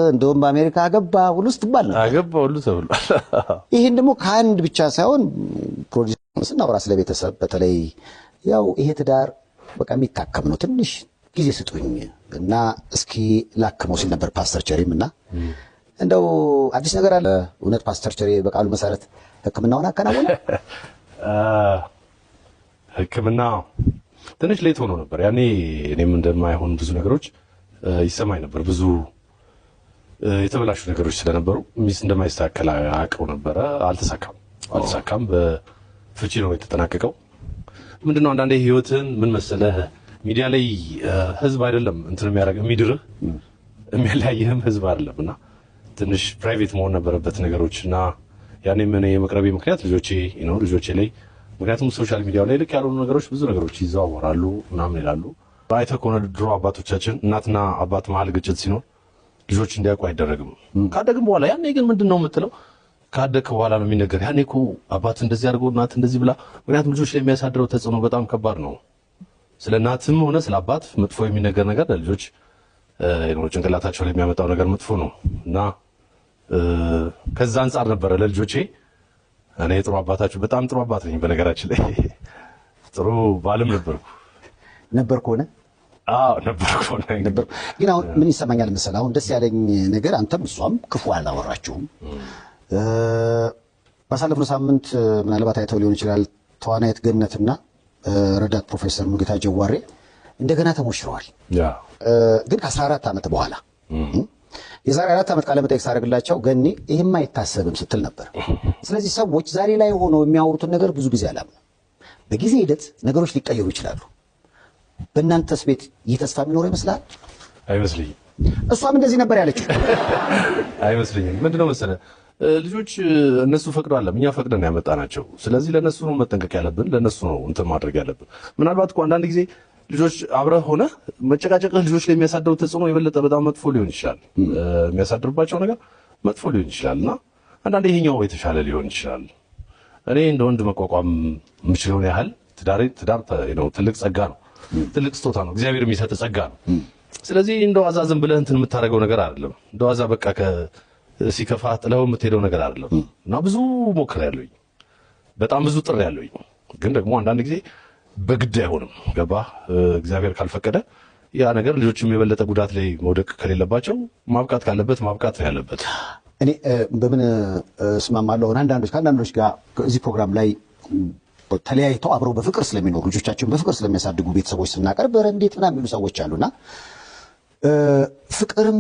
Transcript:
እንደውም በአሜሪካ አገባ ሁሉ ስትባል ነበር። አገባ ሁሉ ተብሏል። ይህን ደግሞ ከአንድ ብቻ ሳይሆን ፕሮዲውሰር ስናወራ ስለ ቤተሰብ በተለይ ያው ይሄ ትዳር በቃ የሚታከም ነው፣ ትንሽ ጊዜ ስጡኝ እና እስኪ ላክመው ሲል ነበር ፓስተር ቸሪም። እና እንደው አዲስ ነገር አለ እውነት ፓስተር ቸሪ በቃሉ መሰረት ሕክምናውን አከናወነ? ሕክምና ትንሽ late ሆኖ ነበር። ያኔ እኔም እንደማይሆን ብዙ ነገሮች ይሰማኝ ነበር። ብዙ የተበላሹ ነገሮች ስለነበሩ ሚስ እንደማይስተካከል አውቀው ነበረ። አልተሳካም አልተሳካም። በፍቺ ነው የተጠናቀቀው። ምንድነው አንዳንዴ ህይወትን ምን መሰለህ፣ ሚዲያ ላይ ህዝብ አይደለም እንትን የሚያደርግ፣ የሚድርህ፣ የሚያለያይህም ህዝብ አይደለም። እና ትንሽ private መሆን ነበረበት ነገሮች። እና ያኔም እኔ የመቅረቤ ምክንያት ልጆቼ ነው፣ ልጆቼ ላይ። ምክንያቱም social media ው ላይ ልክ ያልሆኑ ነገሮች፣ ብዙ ነገሮች ይዘዋወራሉ ምናምን ይላሉ። አይተህ ከሆነ ድሮ አባቶቻችን እናትና አባት መሀል ግጭት ሲኖር ልጆች እንዲያውቁ አይደረግም። ካደግም በኋላ፣ ያኔ ግን ምንድን ነው የምትለው፣ ካደግክ በኋላ ነው የሚነገር። ያኔ እኮ አባት እንደዚህ አድርጎ እናት እንደዚህ ብላ። ምክንያቱም ልጆች ላይ የሚያሳድረው ተጽዕኖ በጣም ከባድ ነው። ስለ እናትም ሆነ ስለ አባት መጥፎ የሚነገር ነገር ለልጆች ጭንቅላታቸው ላይ የሚያመጣው ነገር መጥፎ ነው። እና ከዛ አንጻር ነበረ ለልጆቼ። እኔ ጥሩ አባታችሁ፣ በጣም ጥሩ አባት ነኝ። በነገራችን ላይ ጥሩ ባልም ነበርኩ። ነበር ከሆነ አዎ፣ ነበርኩ። ነበር። ግን አሁን ምን ይሰማኛል መሰለህ? አሁን ደስ ያለኝ ነገር አንተም እሷም ክፉ አላወራችሁም። ባሳለፍነው ሳምንት ምናልባት አይተው ሊሆን ይችላል፣ ተዋናይት ገነትና ረዳት ፕሮፌሰር ሙሉጌታ ጀዋሬ እንደገና ተሞሽረዋል። ግን ከ14 ዓመት በኋላ። የዛሬ 4 ዓመት ቃለ መጠይቅ ሳደርግላቸው ገኒ ይህም አይታሰብም ስትል ነበር። ስለዚህ ሰዎች ዛሬ ላይ ሆነው የሚያወሩትን ነገር ብዙ ጊዜ አላምንም። በጊዜ ሂደት ነገሮች ሊቀየሩ ይችላሉ። በእናንተስ ቤት ይህ ተስፋ የሚኖረው ይመስላል? አይመስለኝም። እሷም እንደዚህ ነበር ያለችው። አይመስለኝም። ምንድነው መሰለህ፣ ልጆች እነሱ ፈቅደው አለም እኛ ፈቅደን ያመጣናቸው። ስለዚህ ለነሱ ነው መጠንቀቅ ያለብን፣ ለነሱ ነው እንትን ማድረግ ያለብን። ምናልባት እኮ አንዳንድ ጊዜ ልጆች አብረህ ሆነ መጨቃጨቅህ ልጆች ላይ የሚያሳድረው ተጽዕኖ የበለጠ በጣም መጥፎ ሊሆን ይችላል። የሚያሳድርባቸው ነገር መጥፎ ሊሆን ይችላል። እና አንዳንዴ ይሄኛው የተሻለ ሊሆን ይችላል። እኔ እንደ ወንድ መቋቋም የምችለውን ያህል ትዳሬ፣ ትዳር ነው፣ ትልቅ ጸጋ ነው፣ ትልቅ ስጦታ ነው፣ እግዚአብሔር የሚሰጥ ጸጋ ነው። ስለዚህ እንደ ዋዛ ዝም ብለህ እንትን የምታደርገው ነገር አይደለም። እንደ ዋዛ በቃ ሲከፋ ጥለው የምትሄደው ነገር አይደለም። እና ብዙ ሞክሬያለሁኝ፣ በጣም ብዙ ጥሬያለሁኝ። ግን ደግሞ አንዳንድ ጊዜ በግድ አይሆንም። ገባህ? እግዚአብሔር ካልፈቀደ ያ ነገር ልጆችም የበለጠ ጉዳት ላይ መውደቅ ከሌለባቸው ማብቃት ካለበት ማብቃት ነው ያለበት። እኔ በምን እስማማለሁ? አሁን ከአንዳንዶች ጋር እዚህ ፕሮግራም ላይ ተለያይተው አብረው በፍቅር ስለሚኖሩ፣ ልጆቻቸውን በፍቅር ስለሚያሳድጉ ቤተሰቦች ስናቀርብ ኧረ እንዴት ምናምን የሚሉ ሰዎች አሉና ፍቅርም